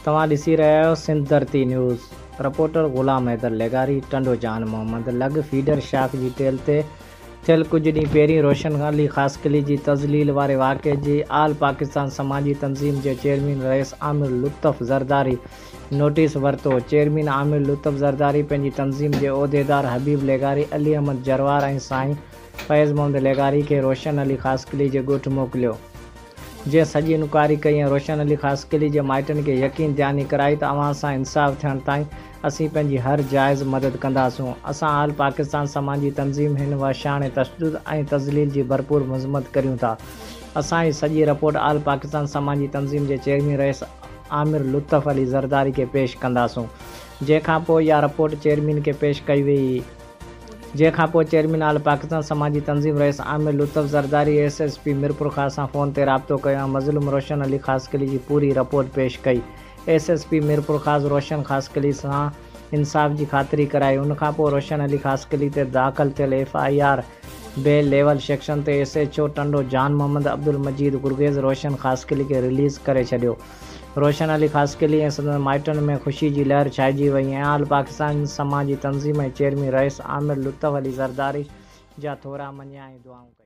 توهان ڏسي رهيا آهيو سنڌ ڌرتي نيوز، رپورٽر غلام حيدر لغاري، ٽنڊو جان محمد لڳ فيڊر شاخ جي ٽيل تي ٿيل ڪجهه ڏينهن پهرين روشن علي خاصخيلي جي تذليل واري واقعي جي آل پاڪستان سماجي تنظيم جي چيئرمين رئيس عامر لطف زرداري نوٽيس ورتو. چيئرمين عامر لطف زرداري پنهنجي تنظيم جي عهديدار حبيب لغاري، علي احمد جروار ۽ سائين فيض محمد لغاري کي روشن علي خاصخيلي جي ڳوٺ موڪليو. جنهن سڄي انڪوائري ڪئي ۽ روشن علي خاصخيلي جي مائٽن کي يقين دهاني ڪرائي ته اوهان سان انصاف ٿيڻ تائين اسين پنهنجي هر جائز مدد ڪنداسون. اسان آل پاڪستان سماجي تنظيم هن وحشاڻي تشدد ۽ تذليل جي ڀرپور مذمت ڪريون ٿا. اسان هي سڄي رپورٽ آل پاڪستان سماجي تنظيم جي چيئرمين رئيس عامر لطف علي زرداري کي پيش ڪنداسون. جنهن کانپوء اها رپورٽ چيئرمين کي پيش ڪئي ويئي. جنهن کانپوء چيئرمين آل پاڪستان سماجي تنظيم رئيس Amir Lutf Zardari S S P Mirpurkhas سان فون تي رابطو ڪيو ۽ مظلوم روشن علي خاصخيلي جي پوري رپورٽ پيش ڪئي. ايس ايس پي ميرپورخاص روشن خاصخيلي سان انصاف جي خاطري ڪرائي. ان کانپوء روشن علي خاصخيلي تي داخل ٿيل F I R B level section تي S H O Tando Jan Muhammad Abdul Majeed Gurgez Roshan Khaskheli کي رليز ڪري ڇڏيو. روشن علي خاصخيلي ۽ سندس مائٽن ۾ خوشي جي لهر ڇائجي وئي ۽ آل پاڪستان سماجي تنظيم ۽ چيئرمين رئيس عامر لطف علي زرداري جا ٿورا مڃيا ۽ دعائون ڪيون.